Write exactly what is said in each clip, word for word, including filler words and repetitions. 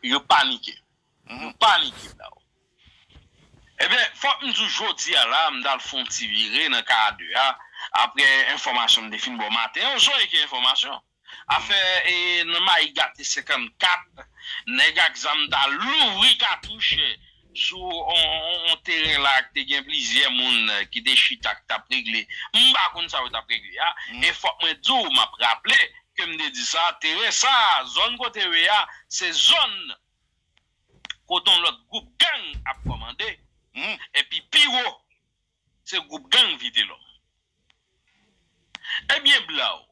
Yo panike. Yo panike, Blaw. Ebyen, fòk m di w jodi a la, m t al fè yon ti vire nan K de a, apre enfòmasyon m te fin ba w maten an, w sonje ki enfòmasyon? Afè, e, nan Mayik Gate senkannkat, nèg ak zam ta louvri katouch sou on, on, on teren la k te gen plizyè moun ki te chita k t ap regle. M pa konn sa yo t ap regle a. E fòk mwen di w, m ap raple ke m te di sa, teren sa, zòn kote yo ye a, se zòn kote yon lòt gwoup gang ap kòmande. Epi pi wo, se gwoup gang Vitelòm. Ebyen, Blaw,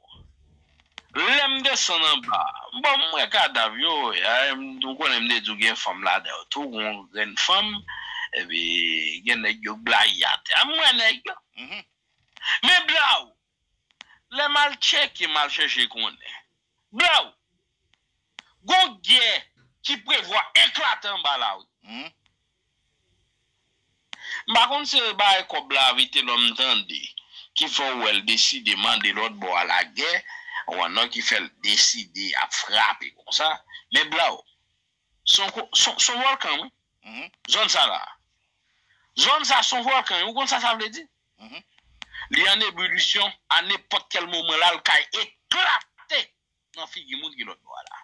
lè m desann anba, bon, m wè kadav yo, ya, m, ou konnen m te di w gen fanm ladan yo tou, gon grenn fanm, epi gen nèg yo blayi atè a, m wè nèg yo. Men, Blaw, lè m al tcheke, m al chèche konnen. Blaw, gon gè ki prevwa eklate anba la, wi. M pa konn si se bagay kòb la Vitelòm tande ki fè w wè l deside mande lòt bò a lagè, ou wè non ki fè l deside ap frape konsa. Men Blaw, se yon ko- se yon- se yon vòlkan, wi. Zòn sa la. Zòn sa se yon vòlkan, wi. Ou konn sa sa vle di? Li an ebilisyon, a nenpòt kèl moman la, l kay eklate nan figi moun ki lòt bò a la.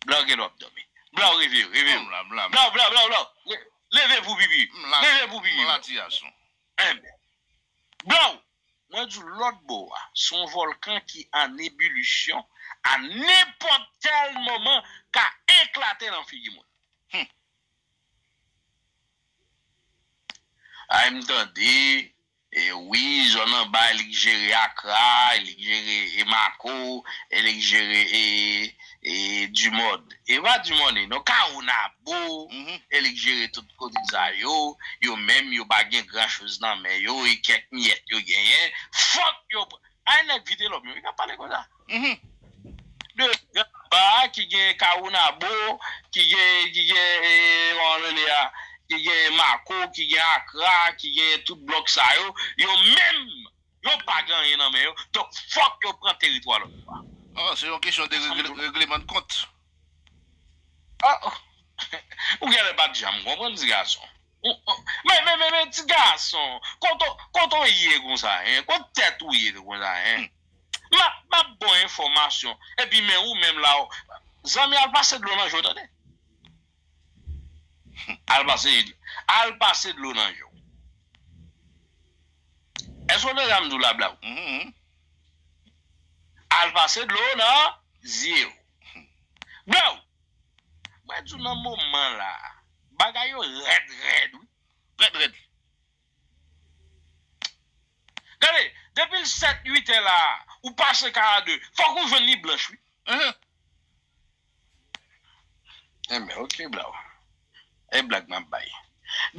Blaw gen lòt dòmi. Blaw, reve, reve. Blaw, blaw, blaw, blaw. Leve pou pipi. Leve pou pipi. Blaw. Blaw, mwen di w lòt bò a, se yon vòlkan ki an ebilisyon, a nenpòt kèl moman ka eklate nan figi moun. Ay, m tande, e wi, zòn anba, e li k jere Akra, e li k jere e Mako, e li k jere e, e Dimòn. E pa Dimòn, non, Kawonabo, e li k jere tout kote sa yo. Yo menm, yo pa gen gran choz nan men yo, e kèk miyèt yo genyen, fòk yo pran. Ay, nèg Vitelòm yo, yo ka pale konsa. De Granba, ki gen Kawonabo, ki gen, ki gen, e, kòman yo rele a, ki gen Mako, ki gen Akra, ki gen tout blòk sa yo, yo menm, yo pa gen anyen nan men yo. Donk, fòk yo pran teritwa lòt bò a. Oh, se yon kesyon de regle- regleman de kont. Ah, ou genlè pa t janm konprann, ti gason. Ou- ou- Men, men, men, men, ti gason, kote w- kote w ye konsa, en? Kote tèt ou ye konsa, en? M ap, m ap ba w enfòmasyon. Epi, men ou menm la, w- zanmi, al pase dlo nan je w, tande. Al pase, al pase dlo nan je w. Èske w tande sa m di w la, Blaw? Al pase dlo nan zye w. Blaw, mwen di w nan moman la, bagay yo rèd, rèd, wi. Rèd, rèd. Gade, depi l sèt, uit è la, ou pase karannde, fòk ou jwenn li blanch, wi. Enben, ok, Blaw. E blag m ap bay.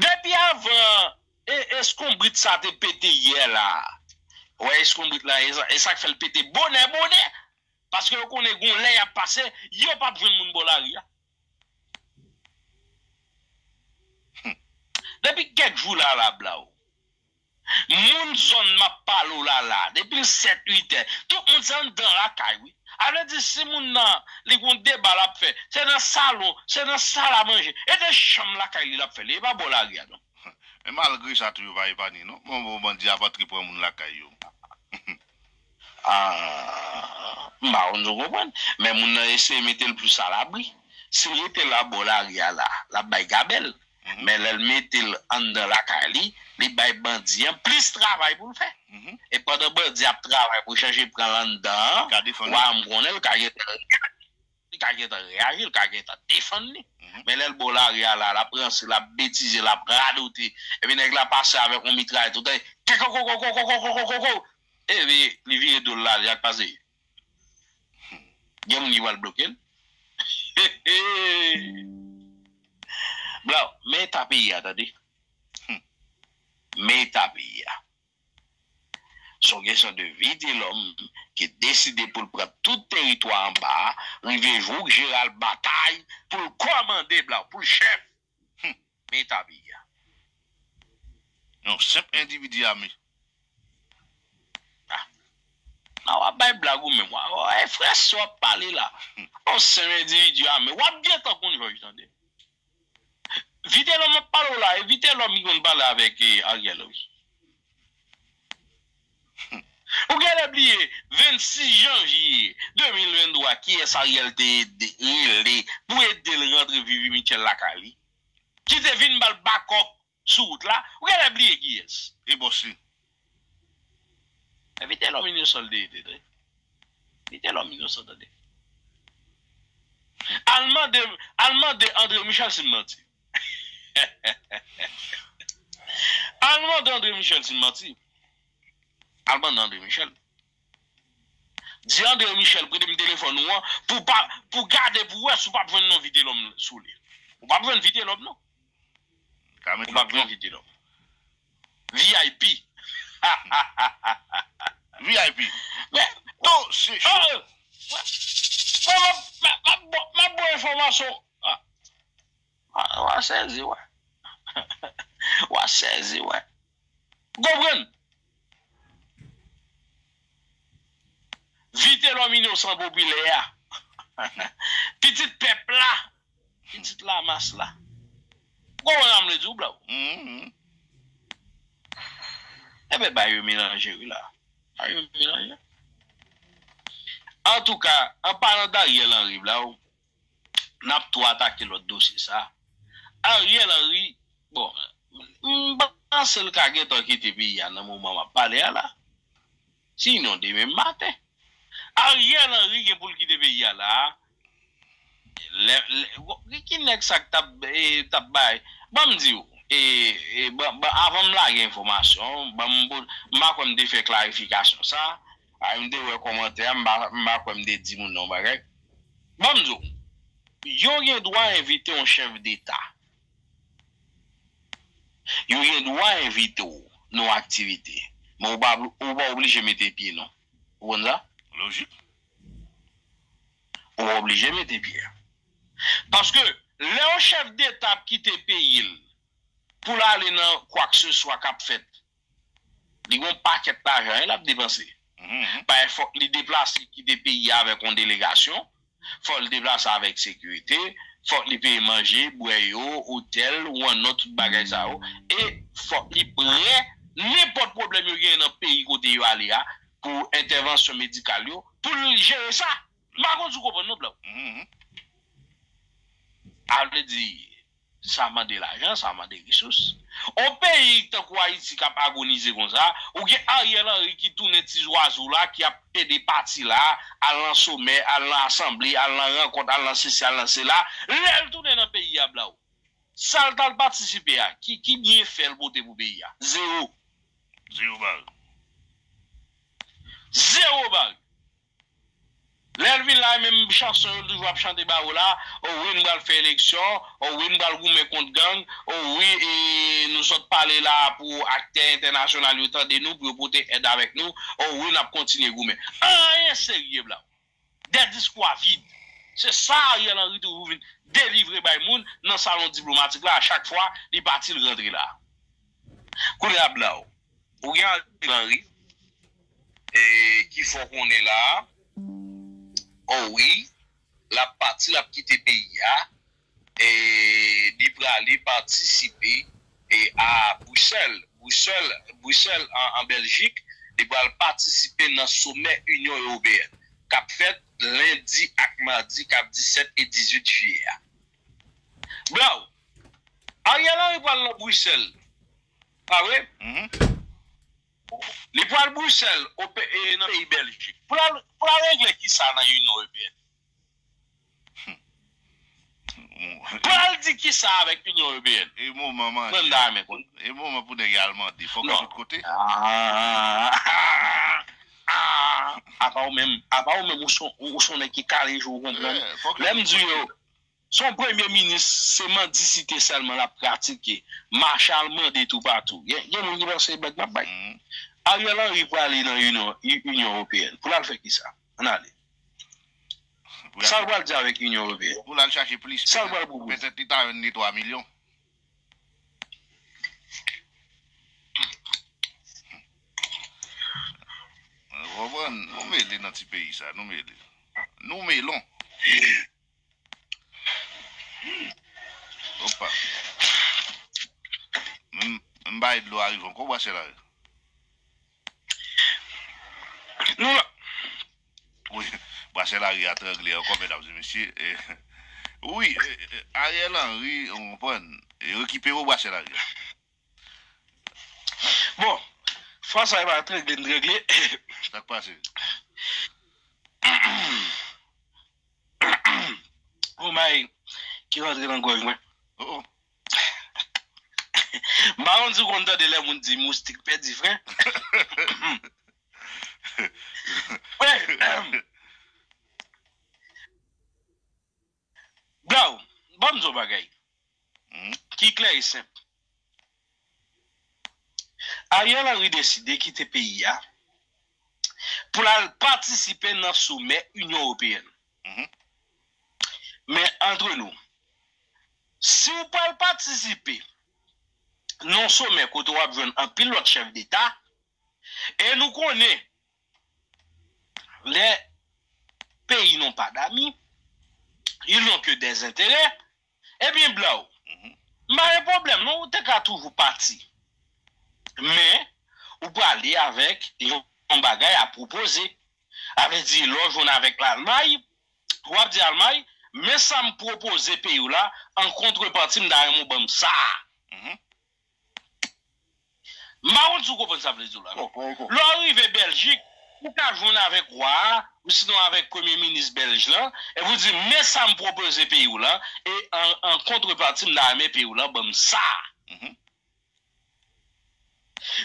Depi avan, e, eskonbrit sa te pete yè la. Ou wè eskonbrit la, e sa, e sa k fè l pete bonè, bonè. Paske yo konnen gon lè y ap pase, yo p ap jwenn moun bò lari a. Depi kèk jou la, la, Blaw. Moun zòn m ap pale w la la, depi l sèt, uit è, tout moun se anndan lakay, wi. A vle di, si moun nan, li gon deba l ap fè, se nan salon, se nan sal a manje, e de chanm lakay li l ap fè li, e pa bò lari a, non. Men malgre sa tou, yo pa epanye, non. Bon, bon, bandi ap antre pran moun lakay yo. Ah, m pa konn si w konprann, men moun nan eseye mete l plis alabri. Si l rete la bò lari a la, l ap bay gabèl. Men lè l mete l anndan lakay li, li bay bandi an plis travay pou l fè. E pandan bandi ap travay pou chèche pran l anndan an, wa m konnen l ka gentan reyaji. Li ka gentan reyaji, li ka gentan defann li. Men lè l bò lari a la, l ap ranse, l ap betize, l ap radote. Epi nèg la pase avèk yon mitray tout an. Kèkòkòkòkòkòkòkòkòkò. Epi li vire do l la, li ak pase. Gen moun ki pral bloke l. Blaw, men eta peyi a, tande. Men eta peyi a. Se yon kesyon de Vitelòm ki deside pou l pran tout teritwa anba a, rive jou k Jeral Batay pou l kòmande, Blaw, pou l chèf. Men eta peyi a. Yon senp endividi ame. Ah. A, w ap bay blag ou menm. Wa, wa, e frè, sa w ap pale la. Yon senp endividi ame. W ap gentan konn jòj, tande. Vitelòm ap pale w la, e Vitelòm ki konn pale avèk, e, Ariel Henry. Ou genlè bliye, vennsis janvye de mil venntwa, kiyès Ariel te ede, rele pou ede l rantre Vivi Mitchell lakay li? Ki te vin ba l bakòp sou wout la, ou genlè bliye kiyès. E bòs li. Vitelòm inosan l te ede, tande. Vitelòm inosan, tande. Al mande, al mande André Michel si m manti. Al mande André Michel si m manti. Al mande André Michel. Di André Michel prete m telefòn ou an pou pa, pou gade pou wè si w p ap jwenn non Vitelòm sou li. Ou p ap jwenn Vitelòm non. Ou p ap jwenn Vitelòm. V I P. V I P. Men, oh, se cho. Oh, mwen, mwen, m ap, m ap, m ap ba w enfòmasyon. Ah. Ah, w a sezi, wè. W a sezi, wè. Ou konprann? Vitelòm inosan popilè a. Pitit pèp la. Pitit lamas la. Ou konprann sa m vle di w, Blaw? Mhm. Enben, bagay yo melanje, wi, la. Bagay yo melanje. Antouka, an palan d Ariel Henry, Blaw, n ap tou atake lòt dosye sa. Ariel Henry, bon, m panse l ka gentan kite peyi a nan moman m ap pale a la. Sinon, demen maten. Ariel Henry gen pou l kite peyi a la. Lè, lè, ki, ki nèg sa k t ap, e, t ap bay? Ban m di w, e, e, ban, ban, avan m lage enfòmasyon, ban m, m pa kwè m te fè klarifikasyon sa. A, m te wè kòmantè a, m pa, m pa kwè m te di moun nan yon bagay. Ban m di w, yo gen dwa envite yon chèf deta. Yo gen dwa envite w nan yon aktivite. Men ou pa, ou pa oblije mete pye non. Ou konn sa? Lojik. Ou pa oblije mete pye. Paske lè yon chèf deta ap kite peyi l pou l ale nan kwakseswa k ap fèt, li gen yon pakèt lajan l ap depanse. Mhm. Paske fòk li deplase kite peyi a avèk yon delegasyon, fòk li deplase avèk sekirite, fòk li peye manje, bwè yo, otèl, ou an nòt tout bagay sa yo, e fòk li prè nenpòt pwoblèm yo genyen nan peyi kote yo ale a pou entèvansyon medikal yo, pou l jere sa. M pa konn si w konprann non, Blaw. Mhm. A vle di, sa mande lajan, sa mande resous. On peyi tankou Ayiti k ap agonize konsa, ou gen Ariel Henry ki tounen ti zwazo la, ki ap plede pati la, al nan somè, al nan asanble, al nan rankont, al nan sesi, al nan sela. Lè l tounen nan peyi a, Blaw, sa l t al patisipe a, ki, ki byenfè l pote pou peyi a? Zewo. Zewo bag. Zewo bag. Lè l vin la, menm chanson yo l toujou ap chante ba ou la, o wi, n pral fè eleksyon, o wi, n pral goumen kont gang, o wi, e, nou sot pale la pou aktè entènasyonal yo tande nou, pou yo pote èd avèk nou, o wi, n ap kontinye goumen. Anyen serye, Blaw. Des discours vides. Se sa Ariel Henry toujou vin delivre bay moun nan salon diplomatik la, a chak fwa li pati, l rantre la. Kounye a, Blaw, ou gen Ariel Henry, e, ki fè w konnen la, o wi, l ap pati, l ap kite peyi a, e, li prale patisipe, e, a Brisèl, Brisèl, Brisèl an, an Bèljik, li pral patisipe nan somè Inyon Ewopeyèn k ap fèt lendi ak madi k ap disèt e dizuit jiyè a. Blaw, Ariel Henry pral nan Brisèl, pa vre? Mhm. Li pral Brisèl, o pe-, e, nan peyi Bèljik. Pou l al, pou l al regle kisa nan Inyon Ewopeyèn? Pou l al di kisa avèk Inyon Ewopeyèn? E moman manje. Mwen m ta renmen konn. E moman pou nèg al mande. Fòk li tout kote. Ah, ah, ah. Apa w menm, apa w menm, ou son, ou son nèg ki kale je w, ou konprann. Lè m di yo, se yon premye minis, se mandisite sèlman l ap pratike. Mache al mande toupatou. Gen, gen moun ki panse bèk m ap bay. Mhm. Ariel Henry prale nan Inyon, Inyon Ewopeyèn. Pou l al fè kisa? Ann ale. Sa l pral di avèk Inyon Ewopeyèn? Pou l al chache plis. Sa l pral pwopoze? Petèt li ta jwenn de twa milyon. Ou konprann? Yon mele nan ti peyi sa, nou mele. Nou melon. Opa. M, m bay dlo a rive ankò, Bwasè Lari. Nou la. Wi, Bwasè Lari a trangle ankò, medam e mesye. Eh, wi, eh, eh, Ariel Henry, ou konprann, eh, rekipere w Bwasè Lari. Bon, fwa sa e pa trangle n trangle. Sa k pase? Yon bagay ki rantre nan gòj mwen. Oh, oh. M pa konn si w konn tande lè moun di moustik pèdi fren. Wi, Blaw, ban m di w bagay ki klè e senp. Ariel Henry deside kite peyi a pou l al patisipe nan somè Inyon Ewopeyèn. Men antre nou, si w pral patisipe nan yon somè kote w ap jwenn anpil lòt chèf deta, e nou konnen lè peyi non pa dami, ils n'ont que des intérêts, ebyen, Blaw, m pa gen pwoblèm non, ou te ka toujou pati. Men, ou prale avèk yon, yon bagay a pwopoze. Sa vle di, lè w jwenn avèk Lalmay, w ap di Lalmay, men sa m pwopoze peyi w la, an kontrepati, m ta renmen w ban m sa. M pa konn si w konprann sa m vle di w la, non. Lè w rive Bèljik, ou ka jwenn avèk wa a, ou sinon avèk premye minis bèlj lan, epi w di, men sa m pwopoze peyi w la, e an, an kontrepati, m ta renmen peyi w la ban m sa.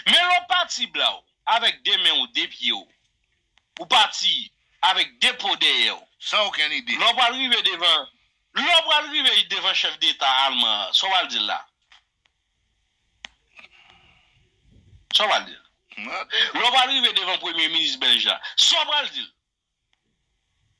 Men lè w pati, Blaw, avèk de men w, de pye w, ou pati avèk de po dèyè w. San okenn ide. Lè w pral rive devan, lè w pral rive devan chèf deta alman an, sa w pral di l la? Sa w pral di l? Lè w pral rive devan premye minis bèlj la, sa w pral di l?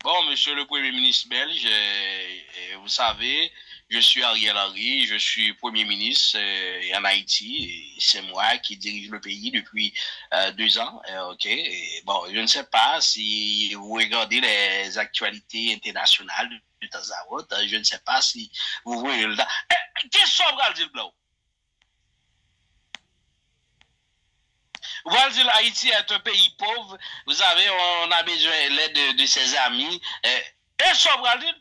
Bon, monsieur le Premier ministre belge, euh, euh, vous savez, je suis Ariel Henry, je suis Premier ministre euh, en Haïti, et c'est moi qui dirige le pays depuis euh, deux ans. Euh, ok, et bon, je ne sais pas si vous regardez les actualités internationales de temps à autre, je ne sais pas si vous voyez le... Eh, kisa w pral di l, Blaw? Ou pral di l Haïti est un pays pauvre, vous savez, on a besoin de l'aide de, de ses amis. Eh, e sa w pral di l?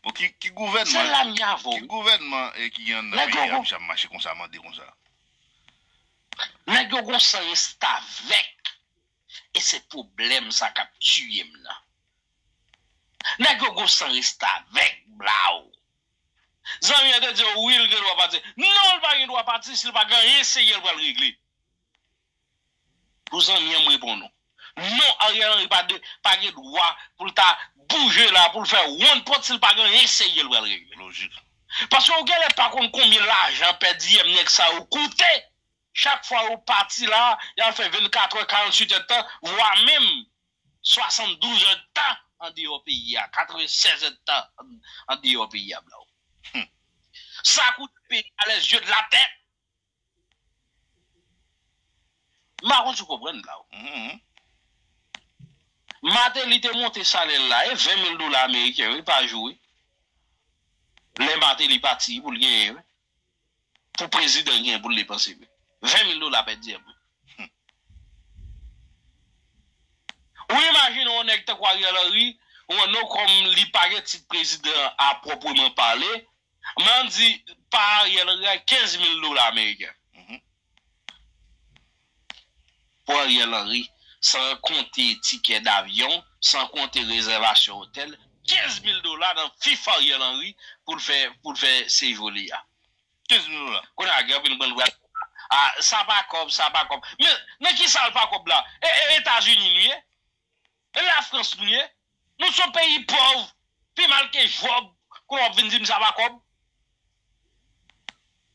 Bon, ki, ki gouvènman, ki gouvènman e ki gen nan peyi a, misye ap mache konsa, mande konsa? Nèg yo gon san restavèk. E se pwoblèm sa k ap tiye m nan. Nèg yo gon san restavèk, Blaw. Zanmi an te di w wi, l gen dwa pati. Non, l pa gen dwa pati si l pa gen anyen serye l pral regle. Pou zanmi an, m reponn ou. Non, Ariel Henry pa, de, pa gen dwa pou l ta bouje la, pou l fè wonn pòt si l pa gen anyen serye l pral regle. Lojik. Paske ou genlè pa konn konbyen lajan pèdi M nèg sa yo koute. Chak fwa yo pati la, y al fè vennkat è, karantuit èdtan, vwa menm swasanndouz èdtan andeyò peyi a, katrevennsèz èdtan andeyò peyi a, Blaw. Sa koute peyi a les yeux de la tête. M pa konn si w konprann, Blaw. Martelly te monte salè l la, e ven mil dola ameriken, wi, pa jou, wi. Lè Martelly pati, pou l genyen, wi. Pou prezidan gen pou l depanse, wi. Ven mil dola pèdi, wi. Ou imajine yon nèg tankou Ariel Henry, ou an non kòm li pa gen tit prezidan a pwòpman pale, men ann di pa Ariel Henry a kenz mil dola ameriken. Pou Ariel Henry, san konte tikè davyon, san konte rezèvasyon otèl, kenz mil dola nan fif Ariel Henry pou l fè, pou l fè sejou li a. Kenz mil dola. Kounye a, gen anpil moun pral, a, sa pa kòb, sa pa kòb. Men, nan kisa l pa kòb la? E, e Etazini nou ye? E Lafrans nou ye? Nou se yon peyi pòv, pi mal ke Jòb, kounye a w ap vin di m sa pa kòb?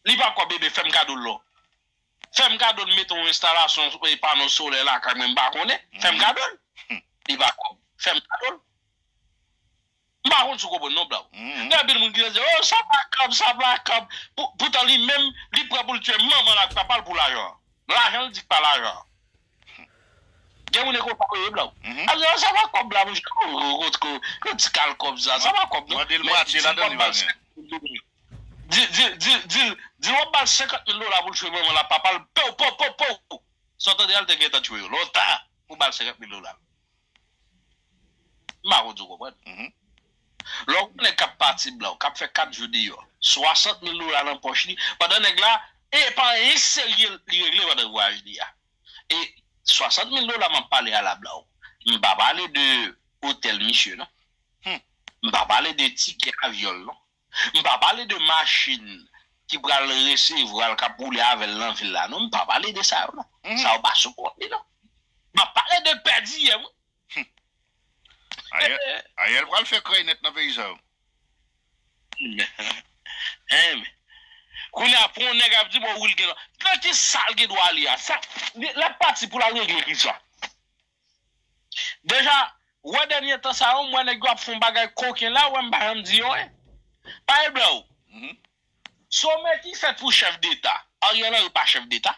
Li pa kòb, ebyen fè m kado l lò. Fè m kado l mete yon enstalasyon, e, pano solè lakay mwen, m pa konnen. Fè m kado l. Li pa kòb. Fè m kado l. M pa konn si w konprann non, Blaw. Gen anpil moun ki di, oh, sa pa kòb, sa pa kòb. Pou, poutan li menm, li prè pou l tiye manman l ak papa l pou lajan an. Lajan l di k pa lajan an. Gen moun e konsa yo ye, Blaw. Ap di, "Oh, sa pa kòb la, monchè. Kot, kot, kot ti kal kòb sa? Sa pa kòb, non." Mande l mwatye ladan li pa gen. Di, di, di, di, di l w ap ba l senkant mil dola pou l tchwe manman l ak papa l. Pow, pow, pow, pow. Sa w tande a, l te gentan tchwe yo lontan pou ba l senkant mil dola. M pa konn si w konprann. Lè w gen nèg k ap pati, Blaw, k ap fè kat jou deyò, swasant mil dola nan pòch li, pandan nèg la, e pa anyen serye li regle pandan vwayaj li a. E swasant mil dola m ap pale a la, Blaw, m pa pale de otèl misye, non. M pa pale de tikè avyòl, non. M pa pale de machin ki pral resevwa l, k ap woule avè l nan vil la, non. M pa pale de sa yo, non. Sa yo pa sou kont li, non. M ap pale de pèdi yè, wi. Ariel, Ariel pral fè krèy nèt nan peyi sa yo. Enben. Kounye a, pou yon nèg ap di, bon, wi, l gen dwa. Nan ki sa l gen dwa ale a? Sa, li, l ap pati pou l al regle ki sa? Deja, wè dènye tan sa yo, m wè nèg yo ap fè yon bagay koken la, wè m pa janm di yo, en. Pa e Blaw. Somè ki fèt pou chèf deta. Ariel Henry pa chèf deta.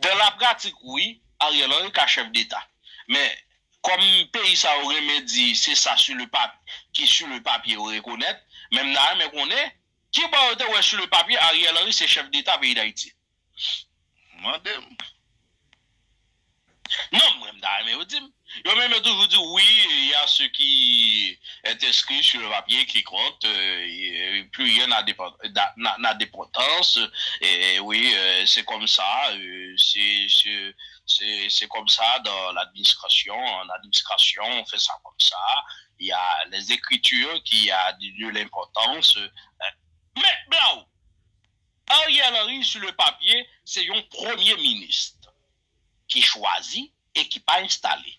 Dan la pratik, wi, Ariel Henry ka chèf deta. Men, kòm peyi sa yo renmen di, se sa sur le pap-, ki sur le papier yo rekonèt, men m ta renmen konnen, ki bò yo te wè sur le papier Ariel Henry se chèf deta peyi Dayiti? Mande m. Non, mwen, m ta renmen yo di m. Yo menm, yo toujou di, wi, il y a ce qui est inscrit sur le papier qui compte, euh, et plus rien n'a dépa-, d'a-, n'a, n'a d'importance. Et oui, euh, c'est comme ça, euh, c'est, c'est, c'est, c'est comme ça dans l'administration. En administration, on fait ça comme ça. Il y a les écritures qui a de, de l'importance. Euh, men, Blaw, Ariel Henry, sur le papier, se yon premye minis ki chwazi e ki pa enstale.